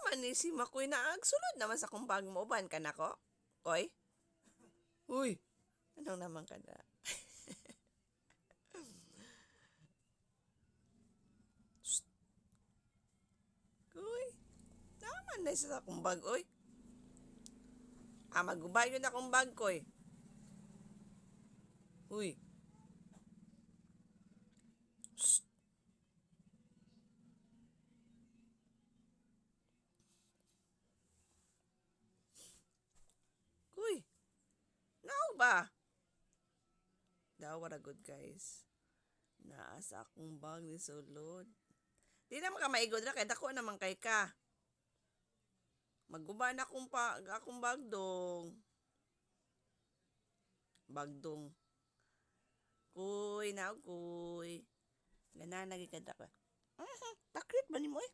Man ni si Makoy na agsulod naman sa akong bag mo uban ka nako. Koy. Uy, ano naman ka na? Shh. Kuy, naman na sa akong bag, oy. Ah, magubay yun akong bag ko, eh. Uy. Shh. Kuy. Nao ba? Daw, what a good guys. Naa sa akong bag ni sulod. Di naman ka maigod ra kay dako naman kay ka. Maguba na akong pa akong bagdong. Bagdong. Kuy, nao kuy. Ganana gyud ka dako. Takrit ba nimo eh?